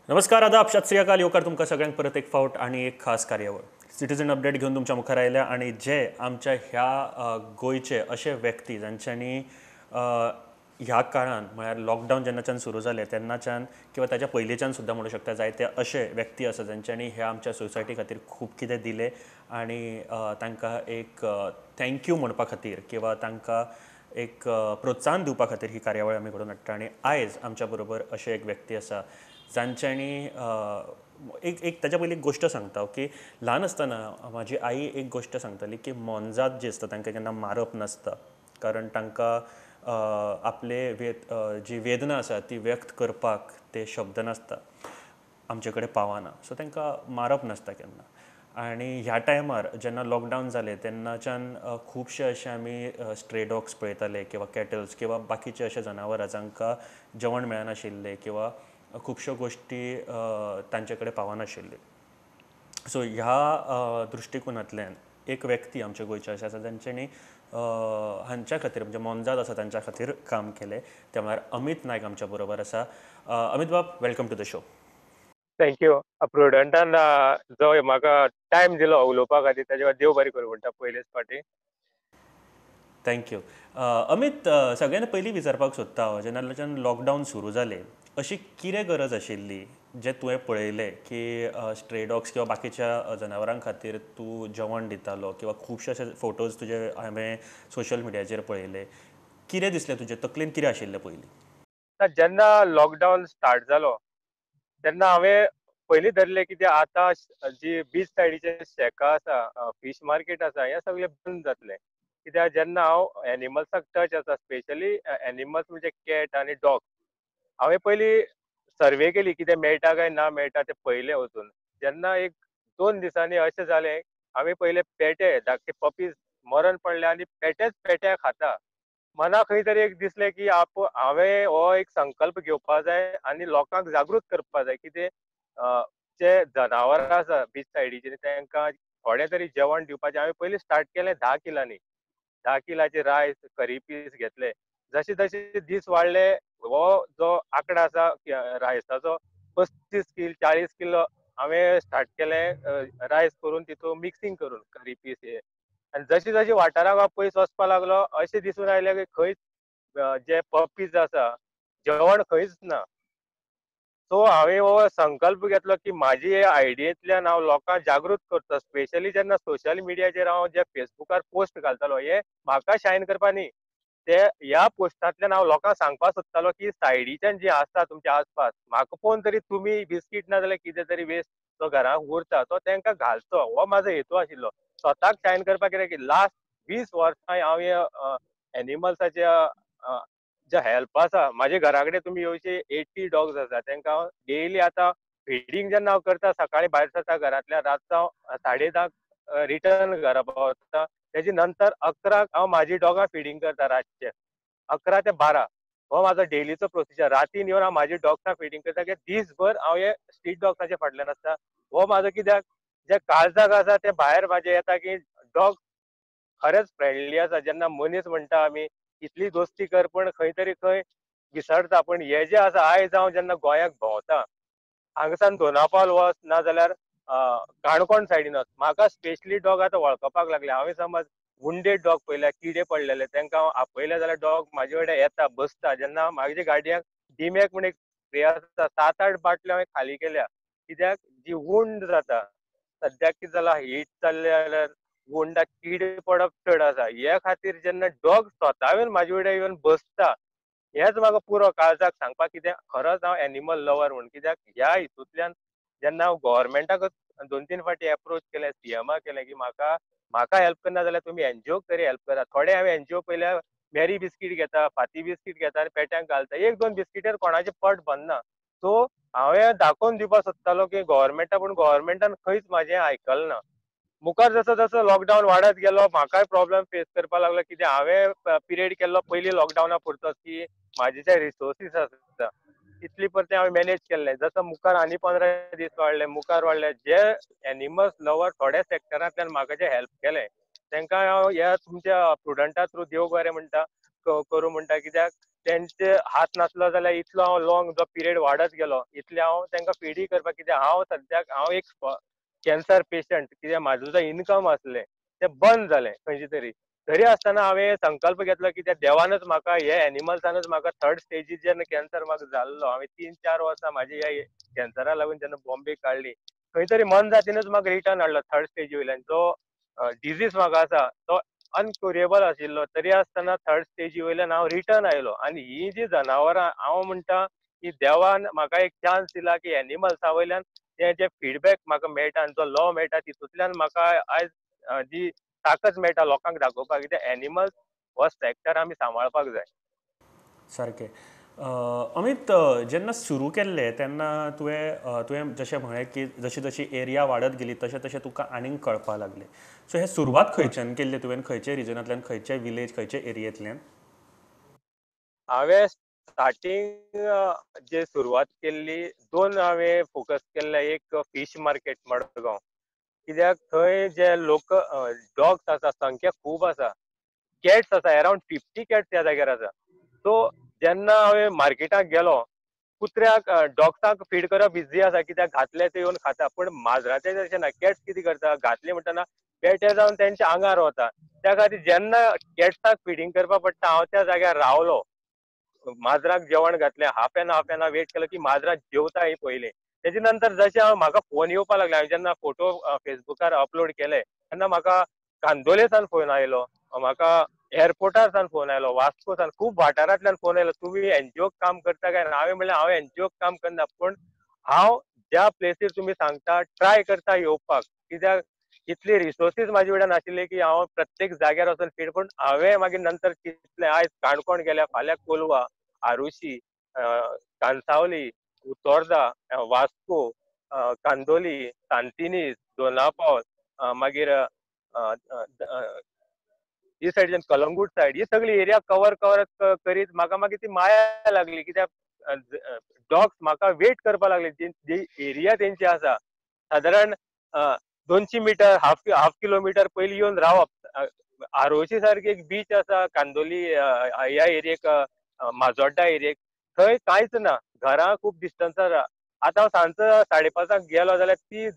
नमस्कार, आदाब, सत श्री अकाल, येवकार तुमकां सगळ्यांक परत एक फावट आनी एक खास कार्यावळ सिटीजन अपडेट घेवन तुमच्या मुखार आयल्या. आनी जे आमच्या ह्या गोंयचे अशे व्यक्ती जांच्यांनी ह्या काळान म्हळ्यार लॉकडावन जेन्नाच्यान सुरू जालें तेन्नाच्यान किंवा ताच्या पयलींच्यान सुद्दां म्हणूं शकता जायते अशे व्यक्ती आसा जांच्यांनी ह्या आमच्या सोसायटी खातीर खूब कितें दिलें आनी तांकां एक thank you म्हणपा खातीर किंवा तांकां एक प्रोत्साहन दिवपा खातीर ही कार्यावळ आमी घडोवन हाडटा. आनी आयज आमच्या बरोबर अशे एक व्यक्ती आसा जांच्यांनी एक एक ताच्या पयलीं एक गोश्ट सांगता की ल्हान आसतना म्हाजी आई एक गोश्ट सांगताली की मोनजात जी आसता तांकां केन्ना मारप नासता, कारण तांकां आपले जी वेदना आसा ती व्यक्त करपाक ते शब्द नासता, आमचे कडेन पावना, सो तांकां मारप नासता केन्ना. आनी ह्या टायमार जेन्ना लॉकडावन जालें तेन्नाच्यान खुबशे अशे आमी स्ट्रे डॉग्स पळयताले किंवा कॅटल्स किंवा बाकीचे अशे जनावरां जांकां जेवण मेळनाशिल्लें किंवा खुबश्यो गोश्टी तांचे कडेन पावनाशिल्ल्यो. सो ह्या दृश्टिकोनांतल्यान एक व्यक्ती आमच्या गोंयचे अशें आसा जांच्यांनी हांच्या खातीर म्हणजे मोनजात आसा तांच्या खातीर काम केलें, ते म्हळ्यार अमित नायक आमच्या बरोबर आसा. अमित बाब, welcome to the show. Thank you. प्रुडंटान जो म्हाका टायम दिलो उलोवपा खातीर ताजे देव बरें करूं म्हणटा पयलेच फावटी. Thank you Amit. सगळ्यांत पयलीं विचारपाक सोदता हांव, जेन्नाच्यान लॉकडावन सुरू जालें अशी कितें गरज आशिल्ली जें तुवें पळयलें की स्ट्रे डॉग्स किंवा बाकीच्या जनावरां खातीर तूं जेवण दितालो किंवा खुबशे अशे फोटोज तुजे हांवें सोशल मिडियाचेर पळयले, कितें दिसलें तुजे तकलेन, कितें आशिल्लें पयलीं? जेन्ना लॉकडावन स्टार्ट जालो तेन्ना हांवें पयलीं धरलें की आतां जी बीच सायडीचे शॅकां आसा, फीश मार्केट आसा, हें सगळें बंद जातलें. कित्याक जेन्ना हांव एनिमल्साक टच आसा, स्पेशली एनिमल्स म्हणजे कॅट आनी डॉग, हांवें पयलीं सर्वे केली कितें मेळटा काय ना मेळटा तें पयलें वचून. जेन्ना एक दोन दिसांनी अशें जालें, हांवें पयले पेटे धाकटे पपीज मरण पडले आनी पेटेच पेट्या खाता. मनाक खंय तरी एक दिसलें की हांवें हो एक संकल्प घेवपा जाय आनी लोकांक जागृत करपा जाय की ते जे जनावरां आसा बीच सायडीचेर तांकां थोडें तरी जेवण दिवपाचें. हांवें पयलीं स्टार्ट केलें 10 किलांनी, 10 किलाचे रायस करी पीस घेतले. जशे जशे दीस वाडले हो जो आंकडो आसा रायसाचो 35 किल 40 किलो हांवें स्टार्ट केलें रायस करून, तितून मिक्सिंग करून करी पीस हे. आनी जशी जशी वाठाराक हांव पयस वचपाक लागलो अशें दिसून आयलें की खंयच जे पपीज आसा जेवण खंयच ना. सो हांवें हो संकल्प घेतलो की म्हाजी हे आयडियेंतल्यान हांव लोकांक जागृत करता. स्पेशली जेन्ना सोशल मिडियाचेर हांव जे फेसबुकार पोस्ट घालतालो, हे म्हाका शायन करपा न्ही, ते ह्या पोस्टांतल्यान हांव लोकांक सांगपाक सोदतालो की सायडीच्यान जी आसता तुमच्या आसपास, म्हाका पळोवन तरी तुमी बिस्कीट ना जाल्यार कितें तरी वेस्ट जो घरांत उरता तो तांकां घालचो, हो म्हाजो हेतू आशिल्लो. स्वताक शायन करपाक कित्याक की लास्ट 20 वर्सां हांव हे एनिमल्साच्या जे हेल्प आसा, म्हाजे घरा कडेन तुमी येवचे 80 डॉग्स आसा, तांकां हांव डेली आतां फिडींग जेन्ना हांव करता, सकाळीं भायर सरता घरांतल्यान, रातचो हांव 10:30 रिटर्न घरा पावता. तेजे नंतर 11 हांव म्हाजी डॉगां फिडींग करता, रातचे 11 ते 12 हो म्हाजो डेलीचो प्रोसिजर. रातीन येवन हांव म्हाजी डॉग्सां फिडींग करता, कित्याक दीसभर हांव हे स्ट्रीट डॉग्साचे फाटल्यान आसता. हो म्हाजो कित्याक जे काळजाक आसा ते भायर म्हाजे येता की डॉग खरेंच फ्रेंडली आसा. जेन्ना मनीस म्हणटा आमी इतली दोस्ती कर, पण खंय तरी खंय विसरता. पण हे जे आसा, आयज हांव जेन्ना गोंयाक भोंवता, हांगासान दोनापावल वच ना जाल्यार काणकोण सायडीन वच, म्हाका स्पेशली डॉग आतां वळखपाक लागले. हांवें समज वुंडेड डॉग पळयल्या, किडे पडलेले, तांकां हांव आपयले जाल्यार डॉग म्हाजे कडेन येता बसता. जेन्ना म्हाजे गाडयेक डिमॅक म्हण एक स्प्रे आसता, 7-8 बाटल्यो हांवें खाली केल्या, कित्याक जी वुंड जाता सद्याक कितें जालां, हीट जाल्ले जाल्यार वुंडाक किडे पडप चड आसा. हे खातीर जेन्ना डॉग स्वता येवन म्हाजे कडेन येवन बसता, हेंच म्हाका पुरो काळजाक सांगपाक कितें खरोच हांव एनिमल लवर म्हूण. कित्याक ह्या हितूंतल्यान जेन्ना हांव गोवोरमेंटाक 2-3 फावटी एप्रोच केलें, सीएमाक केलें की म्हाका म्हाका हेल्प करना जाल्यार तुमी एनजीओक तरी हेल्प करा. थोडे हांवें एनजीओ पळयल्या, मॅरी बिस्कीट घेता, फाती बिस्कीट घेता आनी पेट्यांक घालता, 1-2 बिस्किटेर कोणाचें पोट भरना. सो हांवें दाखोवन दिवपाक सोदतालो की गोवोरमेंटा, पूण गोवोरमेंटान खंयच म्हाजें आयकलें ना. मुखार जसो जसो लॉकडावन वाडत गेलो म्हाकाय प्रॉब्लम फेस करपाक लागलो. कित्याक हांवें पिरियड केल्लो पयलीं लॉकडावना पुरतोच की म्हाजे जे रिसोर्सीस आसा इतली परते हांवें मॅनेज केल्लें. जसो मुखार आनी 15 दीस वाडले, मुखार वाडले, जे एनिमल्स लवर थोड्या सेक्टरांतल्यान म्हाका जे हेल्प केलें तांकां हांव ह्या तुमच्या प्रुडंटा थ्रू देव बरें म्हणटा करूं म्हणटा. कित्याक तेंचे हात नासलो जाल्यार इतलो हांव लॉंग जो पिरियड वाडत गेलो इतले हांव तांकां फिडय करपाक, कित्याक हांव सद्याक हांव एक कॅन्सर पेशंट, कित्याक म्हाजो जो इनकम आसलें तें बंद जालें खंयचे तरी. तरी आसतना हांवें संकल्प घेतलो की त्या देवानच म्हाका हे एनिमल्सानच म्हाका थर्ड स्टेजीर जेन्ना कॅन्सर म्हाका जाल्लो, हांवें 3-4 वर्सां म्हाजी ह्या कॅन्सरा लागून जेन्ना बॉम्बे काडली, खंय तरी मनजातीनच म्हाका रिटर्न हाडलो थर्ड स्टेजी वयल्यान. जो डिजीज म्हाका आसा तो अनक्युरेबल आशिल्लो, तरी आसतना थर्ड स्टेजी वयल्यान हांव रिटर्न आयलो. आनी ही जी जनावरां हांव म्हणटा की देवान म्हाका एक चान्स दिला की एनिमल्सा वयल्यान ते जे फिडबॅक म्हाका मेळटा आनी जो लव मेळटा तितूंतल्यान म्हाका आयज जी ताकद मेळटा लोकांक दाखोवपाक कित्याक एनिमल्स हो सॅक्टर आमी सांबाळपाक जाय. सारकें. अमित, जेन्ना सुरू केल्लें तेन्ना तुवें तुवें जशें म्हळें की जशी जशी एरिया वाडत गेली तशें तशें तुका आनीक कळपाक लागलें. सो हे सुरवात खंयच्यान केल्ली तुवें, खंयचे रिजनांतल्यान, खंयचे विलेज, खंयचे एरियेंतल्यान? हांवें स्टार्टींग जे सुरवात केल्ली दोन हांवें फोकस केल्ले, एक फीश मार्केट मडगांव, कित्याक थंय जे लोक डॉग्स आसा संख्या खूब आसा, कॅट्स आसा, अरावंड 50 कॅट्स ह्या जाग्यार आसा. सो जेन्ना हांवें मार्केटाक गेलो कुत्र्याक डॉग्साक फीड करप इजी आसा कित्याक घातले ते येवन खाता, पूण माजराचें तशें ना. कॅट्स कितें करता, घातले म्हणटना बेठे जावन तेंच्या आंगार वता. त्या खातीर जेन्ना कॅट्साक फिडींग करपाक पडटा हांव त्या जाग्यार रावलो, माजराक जेवण घातलें, हाफ एन आवर वेट केलो की माजरां जेवता ही पयलीं. तेजे नंतर जशें हांव म्हाका फोन येवपाक लागले, हांवें जेन्ना फोटो फेसबुकार अपलोड केले तेन्ना म्हाका कांदोले सान फोन आयलो, म्हाका एअरपोर्टार सान फोन आयलो, वास्को सान, खूब वाठारांतल्यान फोन आयलो, तुमी एनजीओक काम करता काय ना? हांवें म्हणलें हांव एनजीओक काम करना, पूण हांव ज्या प्लेसीर तुमी सांगता ट्राय करता येवपाक, कित्याक इतली रिसोर्सीस म्हाजे कडेन नाशिल्ले की हांव प्रत्येक जाग्यार वचून फीड. पूण हांवें मागीर नंतर चिंतलें आयज काणकोण गेल्या, फाल्यां कोलवा, आरुशी, कांसावली, उतोर्दा, वास्को, कांदोली, सांतिनीस, दोनापावल, मागीर ही सायडच्यान कलंगूट सायड, ही सगळी एरिया कवर कवर करीत म्हाका मागीर ती माया लागली, कित्याक डॉग्स म्हाका वेट करपाक लागले. जी एरिया तेंची आसा सादारण 200 मिटर, हाफ किलोमिटर पयलीं येवन रावप. आरोशी सारकी एक बीच आसा कांदोली ह्या एरियेक, माजोड्डा एरियेक, थंय कांयच ना, घरां खूब डिस्टन्सार. आतां हांव सांजचो 5:30 गेलो जाल्यार ती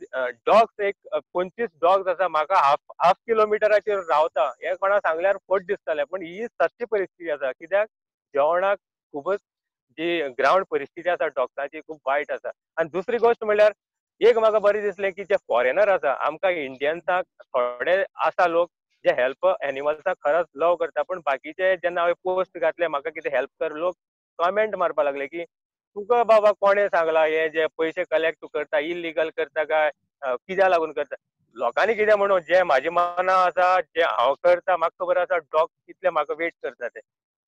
डॉग्स एक 25 डॉग्स आसा म्हाका हाफ किलोमिटराचेर रावता. हें कोणा सांगल्यार फट दिसतलें, पूण ही सत्य परिस्थिती आसा, कित्याक जेवणाक खूबच जी ग्रावंड परिस्थिती आसा डॉग्साची खूब वायट आसा. आनी दुसरी गोश्ट म्हणल्यार एक म्हाका बरें दिसलें की जे फॉरेनर आसा, आमकां इंडियन्साक थोडे आसा लोक जे हेल्प एनिमल्साक खरंच लव करता, पूण बाकीचे जेन्ना हांवें पोस्ट घातले म्हाका कितें हेल्प कर, लोक कमेंट मारपाक लागले की तुका बाबा कोणें सांगला हे जे पयशे कलेक्ट तूं करता, इलिगल करता काय कित्याक लागून करता? लोकांनी कितें म्हणून जे म्हाजे मना आसा जे हांव करता म्हाका खबर आसा डॉग कितले म्हाका वेट करता ते.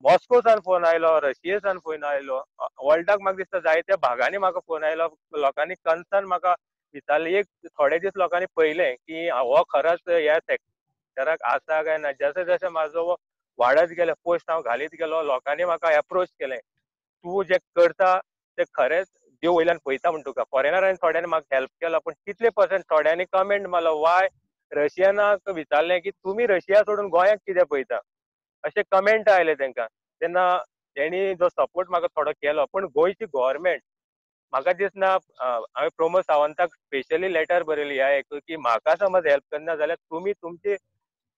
मॉस्को सान फोन आयलो, रशिये सान फोन आयलो, वर्ल्डाक म्हाका दिसता जायत्या भागांनी म्हाका फोन आयलो. लोकांनी कन्सर्न म्हाका विचारलें. एक थोडे दीस लोकांनी पळयलें की हो खरोच ह्या सेक्टराक आसा काय ना. जशें जशें म्हाजो वाडत गेले पोस्ट हांव घालीत गेलो, लोकांनी म्हाका एप्रोच केलें, तूं जें करता ते खरेंच देव वयल्यान पळयता म्हण तुका. फॉरेनरान थोड्यांनी म्हाका हेल्प केलो, पूण कितले पर्संट थोड्यांनी कमेंट मारलो, वाय रशियनाक विचारलें की तुमी रशिया सोडून गोंयाक कितें पळयता, अशें कमेंट आयले तांकां. तेन्ना तेणी जो सपोर्ट म्हाका थोडो केलो, पूण गोंयची गव्हर्मेंट म्हाका दिसना. हांवें प्रमोद सावंताक स्पेशली लेटर बरयली ह्या एक की म्हाका समज हेल्प करना जाल्यार तुमी तुमची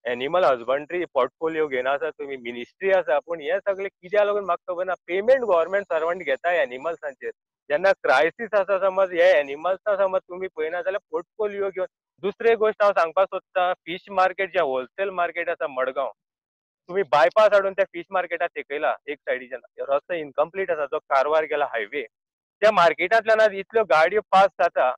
एनिमल हजबंड्री पोर्टफोलियो घेवन आसा, तुमी मिनिस्ट्री आसा, पूण हें सगळें कित्याक लागून म्हाका खबर ना. पेमेंट गव्हर्मेंट सर्वंट घेता एनिमल्सांचेर, जेन्ना क्रायसीस आसा समज हे एनिमल्सां समज तुमी पळयना जाल्यार पोर्टफोलियो घेवन. दुसरी गोश्ट हांव सांगपाक सोदता, फीश मार्केट जें होलसेल मार्केट आसा मडगांव, तुमी बायपास हाडून त्या फीश मार्केटाक तेकयला एक सायडीच्यान, रस्तो इनकम्प्लीट आसा जो कारवार गेला हायवे, त्या मार्केटांतल्यान आज इतल्यो गाडयो पास जाता,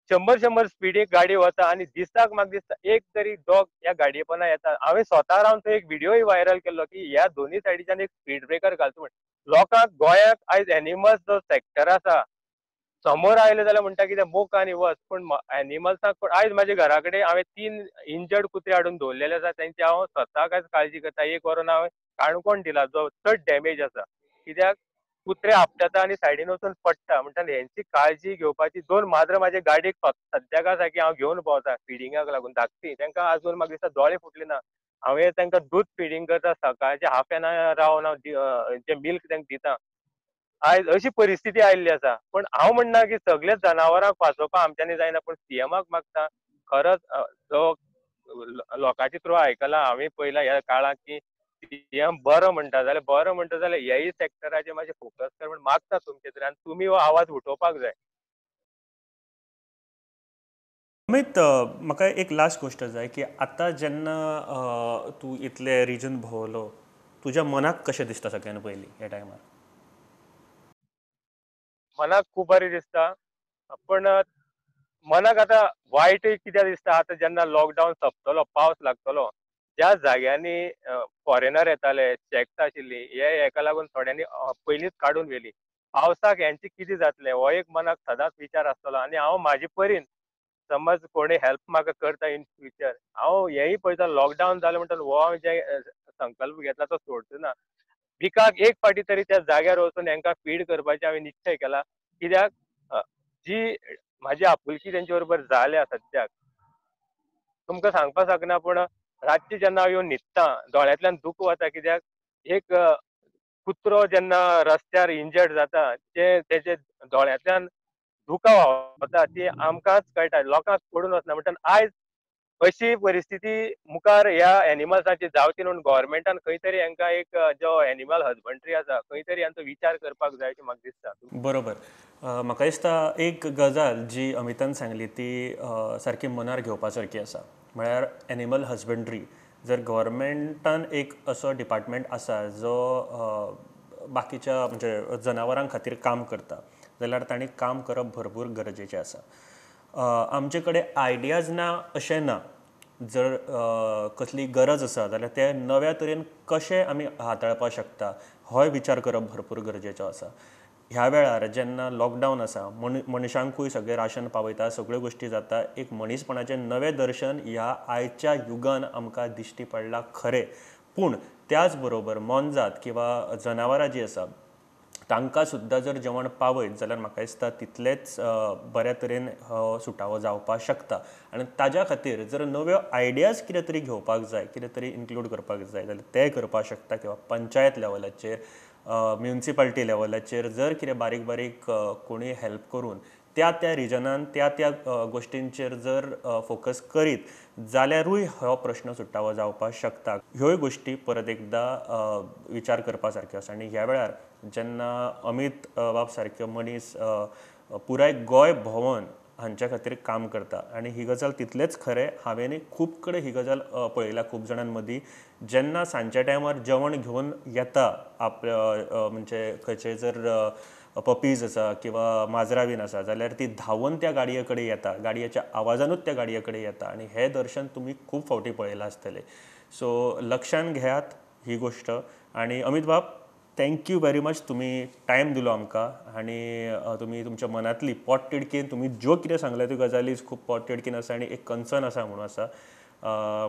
100-100 स्पिडीक गाडी वता आनी दिसाक म्हाका दिसता एक तरी डॉग ह्या गाडये पोंदा येता. हांवें स्वता रावन थंय एक व्हिडियोय व्हायरल केल्लो की ह्या दोनूय सायडीच्यान एक स्पीड ब्रेकर घालचो म्हण. लोकांक गोंयांत आयज एनिमल्स जो सेक्टर आसा समोर आयले जाल्यार म्हणटा कितें मोख आनी वच, पूण एनिमल्साक आयज म्हाज्या घरा कडेन हांवें 3 इंजर्ड कुत्रे हाडून दवरलेले आसा, तेंची हांव स्वताक आयज काळजी करता. एक व्हरून हांवें काणकोण दिला जो चड डॅमेज आसा, कित्याक कुत्रे आपटाता आनी सायडीन वचून पडटा. म्हणटा हेंची काळजी घेवपाची. 2 माजरां म्हाजे गाडयेक सद्याक आसा की हांव घेवन भोंवता फिडिंगाक लागून, धाकटी, तांकां आजून म्हाका दिसता दोळे फुटले ना. हांवें तांकां दूद फिडींग करता, सकाळचे हाफ एन our रावन हांव जे मिल्क तांकां दिता. आयज अशी परिस्थिती आयिल्ली आसा. पण हांव म्हणना की सगळे जनावरांक वाचोवपाक आमच्यांनी जायना, पूण सीएमाक मागता खरंच जो लोकांची थ्रू आयकला हांवें पळयला ह्या काळांत की सीएम बरो म्हणटा जाल्यार बरो म्हणटा जाल्यार ह्याय सेक्टराचेर मातशें फोकस कर म्हण मागता तुमचे तरी, आनी तुमी हो आवाज उठोवपाक जाय. अमित, म्हाका एक लास्ट गोश्ट जाय की आतां जेन्ना तूं इतले रिजन भोंवलो, तुज्या मनाक कशें दिसता सगळ्यान पयलीं ह्या टायमार? मनाक खूब बरें दिसता, पण मनाक आतां वायटय कित्याक दिसता, आतां जेन्ना लॉकडावन सोंपतलो, पावस लागतलो, ज्या जाग्यांनी फॉरेनर येताले, शॅक्स आशिल्ली, हे हेका लागून थोड्यांनी पयलींच काडून व्हेली. पावसाक हेंचे कितें जातलें हो एक मनाक सदांच विचार आसतलो. आनी हांव म्हाजे परीन समज कोणी हेल्प म्हाका करता इन फ्युचर, हांव हेंय पळयता लॉकडावन जालें म्हणटना हो हांव जे संकल्प घेतला तो सोडचो ना. विकाक एक फावटी तरी त्या जाग्यार वचून हेंकां फीड करपाचें हांवें निश्चय केला. कित्याक जी म्हाजी आपुलकी तेंचे बरोबर जाल्या सद्याक तुमकां सांगपाक शकना, पूण रातची जेन्ना हांव येवन न्हिदता दोळ्यांतल्यान दूख वता. कित्याक एक कुत्रो जेन्ना रस्त्यार इंजर्ड जाता ते तेजे दोळ्यांतल्यान दुकां व्हांवता ती आमकांच कळटा, लोकांक पडून वचना. म्हणटना आयज अशी परिस्थिती मुखार ह्या एनिमल्साची जावची म्हणून गव्हर्मेंटान खंय तरी हांकां एक जो एनिमल हजबंड्री आसा खंय तरी हांचो विचार करपाक जाय अशें म्हाका दिसता. बरोबर, म्हाका दिसता एक गजाल जी अमितान सांगली ती सारकी मनार घेवपा सारकी आसा, म्हळ्यार एनिमल हजबंड्री. जर गव्हर्मेंटान एक असो डिपार्टमेंट आसा जो बाकीच्या म्हणजे जनावरां खातीर काम करता जाल्यार तांणी काम करप भरपूर गरजेचें आसा. आमचे कडेन आयडियाज ना अशें ना, जर कसली गरज आसा जाल्यार ते नव्या तरेन कशें आमी हाताळपाक शकता होय विचार करप भरपूर गरजेचो आसा. ह्या वेळार जेन्ना लॉकडावन आसा, मनशांकूय सगळें राशन पावयता, सगळ्यो गोश्टी जाता, एक मनीसपणाचें नवें दर्शन ह्या आयच्या युगान आमकां दिश्टी पडलां खरें, पूण त्याच बरोबर मोनजात किंवा जनावरां जीं आसा तांकां सुद्दां जर जेवण पावयत जाल्यार म्हाका दिसता तितलेंच बऱ्या तरेन सुटावो जावपाक शकता. आनी ताज्या खातीर जर नव्यो आयडियाज कितें तरी घेवपाक जाय, कितें तरी इन्क्लूड करपाक जाय जाल्यार तें करपाक शकता, किंवा पंचायत लेवलाचेर, म्युनिसिपालिटी लेवलाचेर जर कितें बारीक बारीक कोणी हेल्प करून त्या त्या रिजनान त्या त्या गोश्टींचेर जर फोकस करीत जाल्यारूय हो प्रश्न सुटावो जावपाक शकता. ह्योय गोश्टी परत एकदां विचार करपा सारक्यो आसा. आनी ह्या वेळार जेन्ना अमित बाब सारक्यो मनीस पुराय गोंय भोंवन हांच्या खातीर काम करता, आनी ही गजाल तितलेंच खरें, हांवें खूब कडेन ही गजाल पळयल्या खूब जाणां मदीं, जेन्ना सांजच्या टायमार जेवण घेवन येता आप म्हणजे खंयचे जर पपीज आसा किंवा माजरां बीन आसा जाल्यार ती धांवन त्या गाडये कडेन येता, गाडयेच्या आवाजानूच त्या गाडये कडेन येता, आनी हें दर्शन तुमी खूब फावटी पळयलां आसतलें. सो लक्षान घेयात ही गोश्ट. आनी अमित बाब, thank you very much, तुमी टायम दिलो आमकां आनी तुमी तुमच्या मनांतली पोटतिडकीन तुमी ज्यो कितें सांगलें त्यो गजाली खूब पोटतिडकीन आसा आनी एक कन्सर्न आसा म्हणून आसा,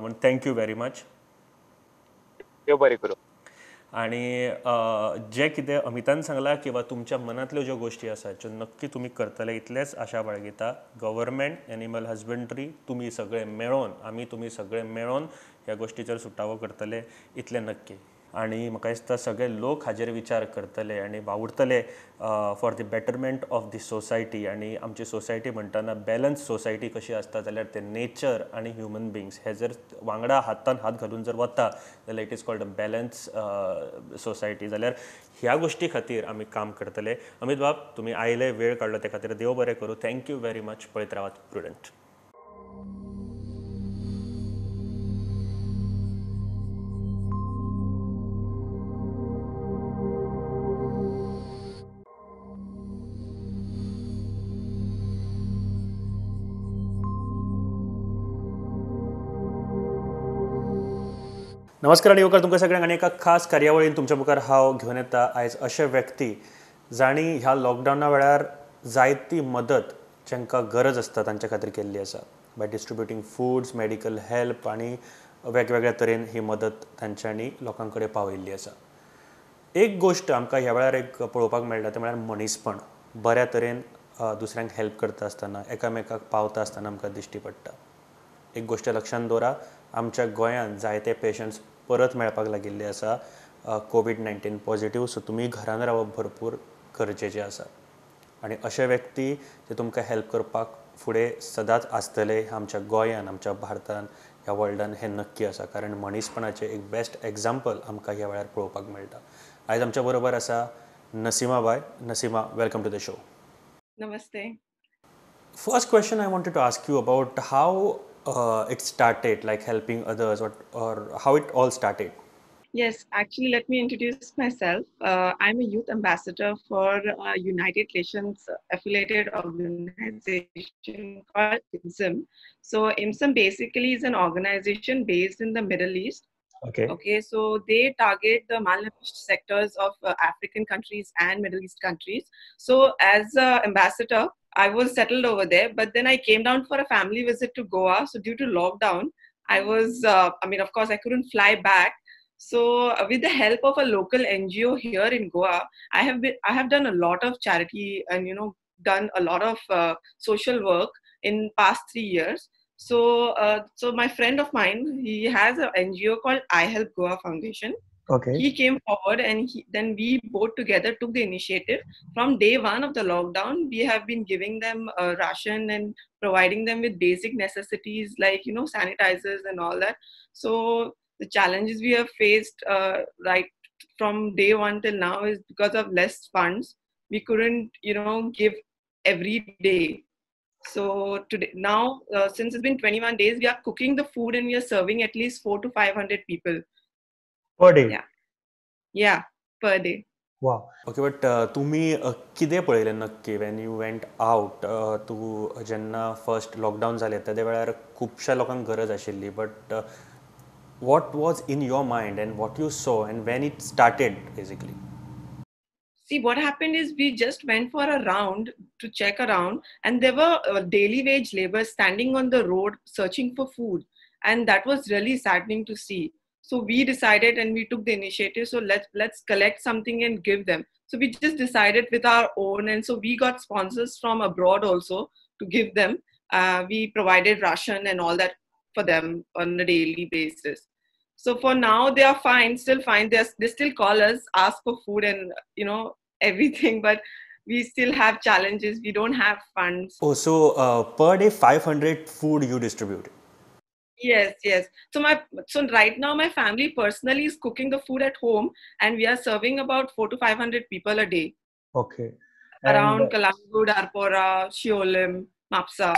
म्हण thank you very much. देव बरें करूं. आनी जें कितें अमितान सांगलां किंवा तुमच्या मनांतल्यो ज्यो गोश्टी आसा ज्यो नक्की तुमी करतले इतलेंच आशा बाळगिता. गव्हर्मेंट, एनिमल हजबंड्री, तुमी सगळे मेळोन, आमी तुमी सगळे मेळोन ह्या गोश्टीचेर सुटावो करतले इतलें नक्की. आनी म्हाका दिसता सगळे लोक हाजेर विचार करतले आनी वावुरतले for the betterment of the society. आनी आमची सोसायटी म्हणटना बॅलन्स सोसायटी कशी आसता जाल्यार ते नेचर आनी ह्युमन बिंग्स हे जर वांगडा हातान हात घालून जर वता जाल्यार it is called a balance society. जाल्यार ह्या गोश्टी खातीर आमी काम करतले. अमित बाब, तुमी आयले, वेळ काडलो त्या खातीर देव बरें करूं. Thank you very much. पळयत रावात प्रुडंट. नमस्कार आनी येवकार तुमकां सगळ्यांक आनी एका खास कार्यावळीन तुमच्या मुखार हांव घेवन येता आयज अशे व्यक्ती जांणी ह्या लॉकडावना वेळार जायती मदत जांकां गरज आसता तांच्या खातीर केल्ली आसा, by distributing foods, medical help आनी वेगवेगळ्या तरेन ही मदत तांच्यांनी लोकां कडेन पावयल्ली आसा. एक गोश्ट आमकां ह्या वेळार एक पळोवपाक मेळटा तें म्हळ्यार मनीसपण. बऱ्या तरेन दुसऱ्यांक हेल्प करता आसतना, एकामेकाक पावता आसतना आमकां दिश्टी पडटा. एक गोश्ट लक्षांत दवरा, आमच्या गोंयांत जायते पेशंट्स परत मेळपाक लागिल्ले आसा कोवीड-19 पॉझिटिव्ह. सो तुमी घरान रावप भरपूर गरजेचें आसा आनी अशे व्यक्ती जे तुमकां हेल्प करपाक फुडें सदांच आसतले आमच्या गोंयान, आमच्या भारतान, ह्या वर्ल्डान हें नक्की आसा, कारण मनीसपणाचें एक बेस्ट एग्जाम्पल आमकां ह्या वेळार पळोवपाक मेळटा. आयज आमच्या बरोबर आसा Naseema bye. Nasima, welcome to the show. Namaste. First question I wanted to ask you about how it started, like helping others or how it all started. Yes, actually, let me introduce myself. I'm a youth ambassador for a United Nations affiliated organization called IMSUM. So IMSUM basically is an organization based in the Middle East. Okay, so they target the malnourished sectors of African countries and Middle East countries. So as an ambassador, I was settled over there, but then I came down for a family visit to Goa. So due to lockdown, I was, of course, I couldn't fly back. So with the help of a local NGO here in Goa, I have done a lot of charity and, you know, done a lot of social work in past 3 years. So, so my friend of mine, he has an NGO called I Help Goa Foundation. Okay. He came forward and then we both together took the initiative. From day one of the lockdown, we have been giving them ration and providing them with basic necessities like, you know, sanitizers and all that. So the challenges we have faced right from day one till now is because of less funds. We couldn't, you know, give every day. So today, now, since it's been 21 days, we are cooking the food and we are serving at least 400 to 500 people. Per day? Yeah, per day. Wow. Okay, but तुम्ही कितें पळयलें नक्की when you went out, तूं जेन्ना first lockdown जालें त्या वेळार खुबश्या लोकांक गरज आशिल्ली, but what was in your mind and what you saw and when it started basically? See, what happened is we just went for a round to check around, and there were daily wage laborers standing on the road searching for food, and that was really saddening to see. So we decided and we took the initiative. So let's collect something and give them. So we just decided with our own, and so we got sponsors from abroad also to give them. We provided ration and all that for them on a daily basis. So for now they are fine, still fine. They still call us, ask for food and, you know, everything, but we still have challenges. We don't have funds. Oh, so per day 500 food you distribute? Yes, yes. So right now my family personally is cooking the food at home, and we are serving about 400 to 500 people a day. Okay. And around Calangute, Arpora, Siolim, Mapsa.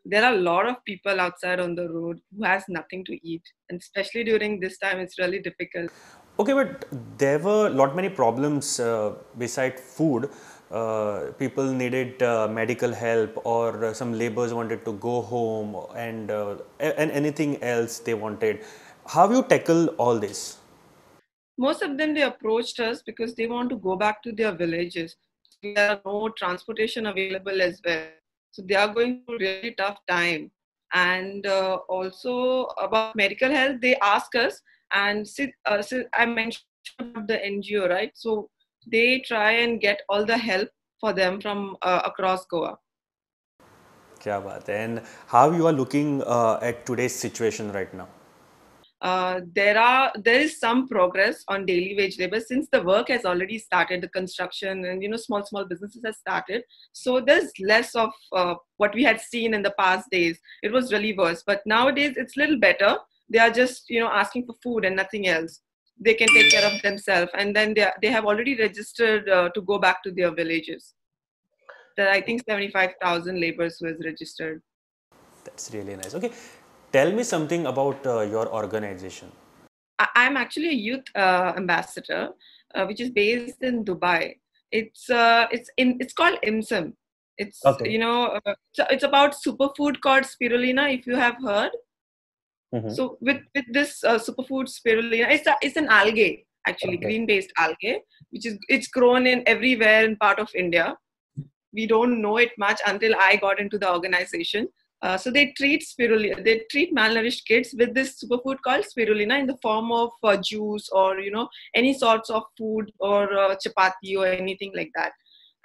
There are a lot of people outside on the road who has nothing to eat, and especially during this time, it's really difficult. Okay, but there were lot many problems beside food. People needed medical help, or some laborers wanted to go home, and anything else they wanted. How you tackle all this? Most of them, they approached us because they want to go back to their villages. There are no transportation available as well. So they are going through a really tough time. And also about medical health, they ask us, and see, I mentioned about the NGO, right? So they try and get all the help for them from across Goa. Kya baat hai. And how you are looking at today's situation right now? There is some progress on daily wage labor since the work has already started, the construction and, you know, small businesses have started. So there's less of what we had seen in the past days. It was really worse, but nowadays it's a little better. They are just, you know, asking for food and nothing else. They can take care of themselves, and then they have already registered to go back to their villages. There are, I think, 75,000 laborers who has registered. That's really nice. Okay. Tell me something about your organization. I'm actually a youth ambassador, which is based in Dubai. It's called IMSUM. It's okay. You know, it's about superfood called spirulina, if you have heard. Mm-hmm. So with this superfood spirulina, it's an algae actually, okay. Green-based algae, which is it's grown in everywhere in part of India. We don't know it much until I got into the organization. So they treat spirulina, they treat malnourished kids with this superfood called spirulina in the form of juice or, you know, any sorts of food or chapati or anything like that.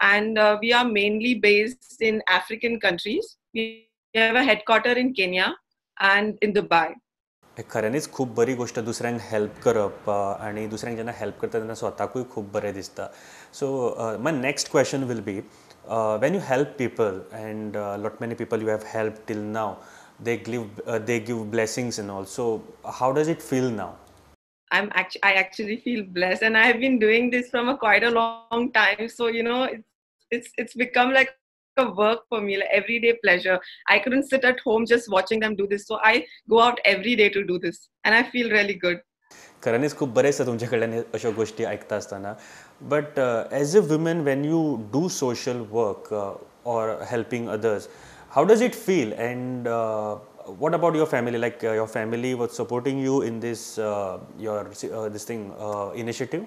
And we are mainly based in African countries. We have a headquarter in Kenya, and in Dubai. खऱ्यांनीच खूब बरी गोश्ट दुसऱ्यांक help करप आनी दुसऱ्यांक जेन्ना help करता तेन्ना स्वताकूय खूब बरें दिसता. So my next question will be, when you help people and lot many people you have help till now, they give blessings and all. So how does it feel now? I actually feel blessed, and I have been doing this from quite a long time. So you know, it's become like a work for me, like everyday pleasure. I couldn't sit at home just watching them do this, so I go out every day to do this, and I feel really good. खऱ्यांनीच खूब बरें दिसता तुमचे कडल्यान अश्यो गोश्टी आयकता आसतना. But as a woman, when you do social work or helping others, how does it feel? And what about your family? Like your family was supporting you in this your this thing initiative?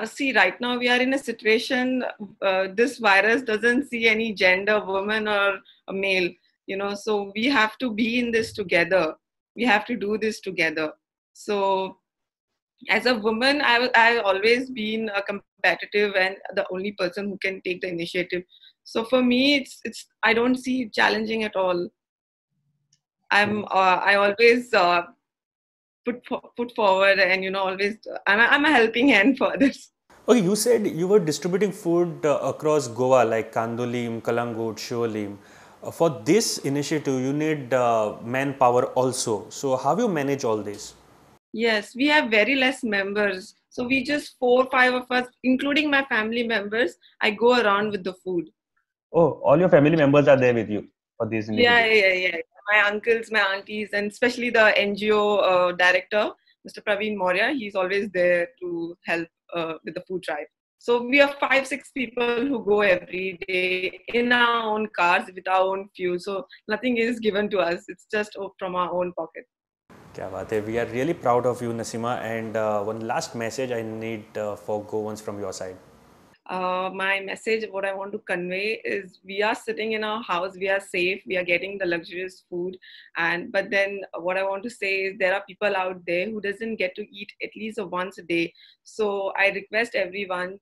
See, right now we are in a situation, this virus doesn't see any gender, woman or a male, you know, so we have to be in this together. We have to do this together. So as a woman, I've always been a competitive and the only person who can take the initiative. So for me, it's I don't see it challenging at all. I always put forward, and you know, always I'm a helping hand for others. Okay, you said you were distributing food across Goa, like Candolim, Calangute, Siolim. For this initiative, you need manpower also. So how you manage all this? Yes, we have very less members. So we just 4 or 5 of us, including my family members. I go around with the food. Oh, all your family members are there with you for this initiative? Yeah. My uncles, my aunties, and especially the NGO director, Mr. Praveen Maurya, he's always there to help with the food drive. So we are 5-6 people who go every day in our own cars with our own fuel. So nothing is given to us. It's just from our own pocket. क्या बात है. We are really proud of you, Nasima. And one last message I need for Goans from your side. My message, what I want to convey is, we are sitting in our house, we are safe, we are getting the luxurious food, but then what I want to say is there are people out there who doesn't get to eat at least once a day. So I request everyone,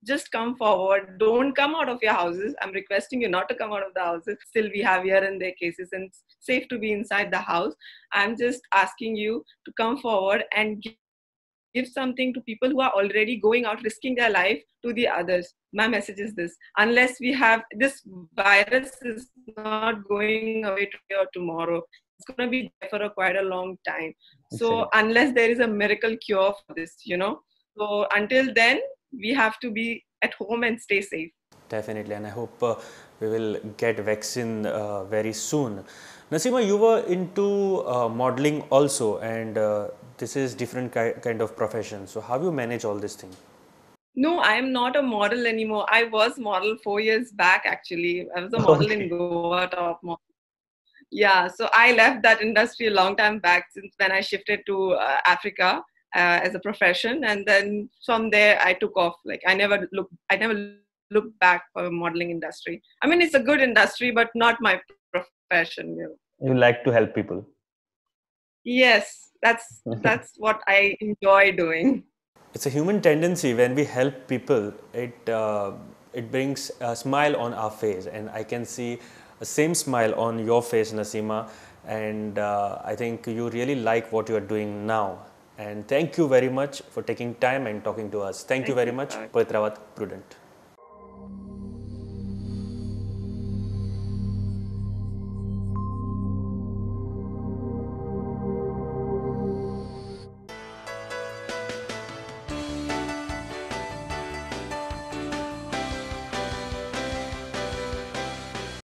just come forward, don't come out of your houses. I'm requesting you not to come out of the houses. Still we have here and there cases, and it's safe to be inside the house. I'm just asking you to come forward and give something to people who are already going out, risking their life to the others. My message is this: unless we have this virus is not going away today or tomorrow. It's going to be there for quite a long time. So unless there is a miracle cure for this, you know, so until then we have to be at home and stay safe. Definitely, and I hope we will get vaccine very soon. Nasima, you were into modeling also, and this is different kind of profession. So how you manage all this thing? No, I am not a model anymore. I was model 4 years back, actually. I was a model in Goa, top model. Yeah, so I left that industry a long time back, since when I shifted to Africa as a profession, and then from there I took off. Like I never looked back for the modeling industry. I mean, it's a good industry, but not my profession. You know. You like to help people. Yes, that's what I enjoy doing. It's a human tendency. When we help people, it brings a smile on our face, and I can see the same smile on your face, Nasima. And I think you really like what you are doing now. And thank you very much for taking time and talking to us. Thank you very much. Patravat Prudent.